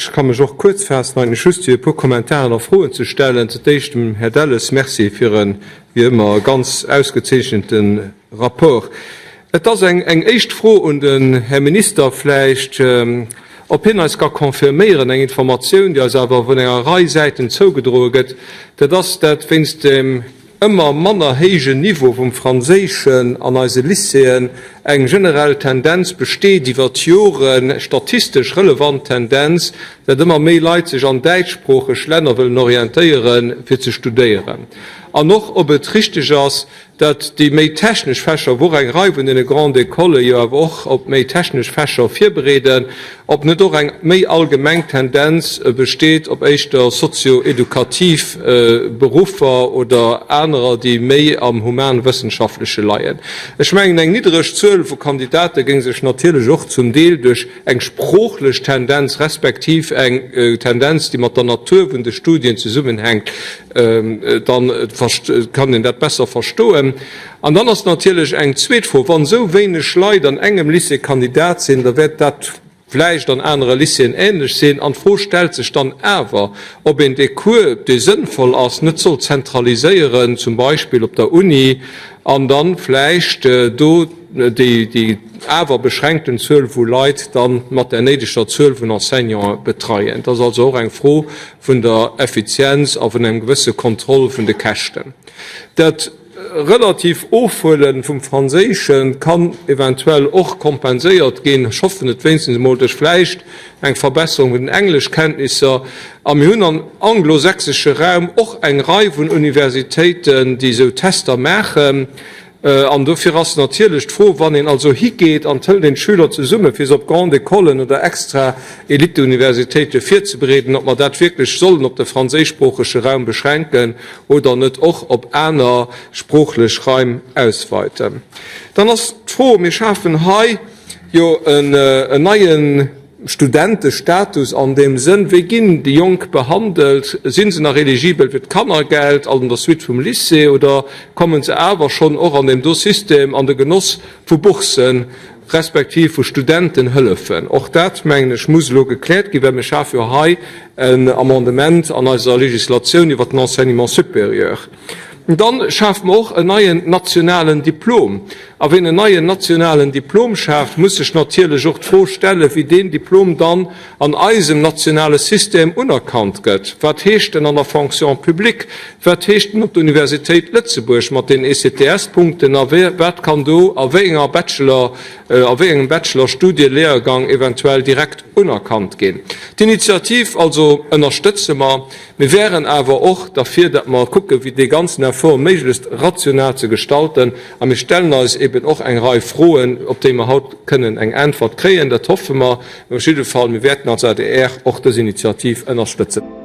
Ech ka mech och kuerz faassen, eigentlech just fir e puer Kommentaren a Froen ze stellen. Zu d'éischt dem Här Delles Merci fir e wéi ëmmer ganz ausgezeechnete Rapport. Et ass eng eng éischt Fro un den Här Minister vläicht, ob hien eis ka confirméieren, eng Informatioun, déi eis awer vun enger Rei Säiten zougedroe gëtt, dat ass, dat wéinst dem ëmmer manner héijen Niveau vum Franséischen an eise Lycéeën eng generell Tendenz besteet iwwer d'Joren, statistesch relevant Tendenz, dat ëmmer méi Leit sech an däitschsproocheg Länner wëllen orientéieren, fir ze studéieren. An och, ob et richteg ass, dat déi méi technesch Fächer, wou och eng Rei vun deene Grandes Écoles jo awer och op méi technesch Fächer virbereeden, ob net och eng méi allgemeng Tendenz besteet op éischter sozio-edukativ Beruffer oder anerer, déi méi am Humanwëssenschaftleche leien. Ech mengen, eng niddereg Zuel vu Kandidate géing sech natierlech och zum Deel duerch eng sproochlech Tendenz respektiv eng Tendenz, déi mat der Natur vun de Studien zesummenhänkt, dann kann een dat besser verstoen. An dann ass natierlech eng zweet Fro, Wann esou wéineg Leit an engem Lycée Kandidat sinn, da wäert dat vläicht an anere Lycéeën ähnlech sinn. An d'Fro stellt sech dann awer, ob een dee Cours, dee sënnvoll ass, net soll zentraliséieren, zum Beispill op der Uni, an dann vläicht do déi awer beschränkten Zuel vu Leit dann mat där néideger Zuel vun Enseignanten betreien. Dat ass also och eng Fro vun der Effizienz a vun engem gewësse Kontroll vun de Käschten. Dat relativ Ofhuele vum Franséische kann eventuell och kompenséiert ginn, ech hoffen et wéinstens emol, duerch vläicht eng Verbesserung vun den Engleschkenntnisser. A mir hunn am anglosächsesche Raum och eng Rei vun Universitéiten, déi esou Tester maachen. An dofir ass natierlech d'Fro, wann een also higeet an et hëlt een d'Schüler zesumme fir se op Grande-Écolen oder extra Eliteuniversitéite virzebereeden, ob mer dat wierklech sollen op de franséischsproochege Raum beschränken oder net och op aner sproochlech Raim ausweiten. Dann ass d'Fro, mir schafen hei jo en neie Studentestatus an deem Sënn, wéi ginn déi Jonk behandelt? Si se nach eligibel fir d'Kannergeld an der Suite vum Lycée oder kommen se awer schonn och an deem do System an de Genoss vu Bourssen respektiv vu Studentenhëllefen? Och dat, mengen ech, muss elo gekläert ginn, well mir schafe jo hei en Amendement an eiser Législatioun iwwert den Enseignement supérieur. Dann schafe mer och en neien nationalen Diplom. A ween en neien nationalen Diplom schaaft, muss sech natierlech och d'Fro stellen, wéi deen Diplom dann an eisem nationale System unerkannt gëtt. Wat heescht en an der Fonction publique? Wat heescht en op der Universitéit Lëtzebuerg mat den ECTS-Punkten? A wat kann do a wéi enger Bachelor, a wéi engem Bachelor-Studielehrgang eventuell direkt unerkannt ginn? D'Initiativ also ënnerstëtze mer. Mir wären awer och derfir, datt mer kucken, wéi dee ganzen Effort méiglechst rational ze gestalten. A mir stellen eis eben och eng Rei Froen, op déi mer haut kënnen eng Äntwert kréien. Dat hoffe mer. Op jidde Fall, mir wäerten als adr och dës Initiativ ënnerstëtzen.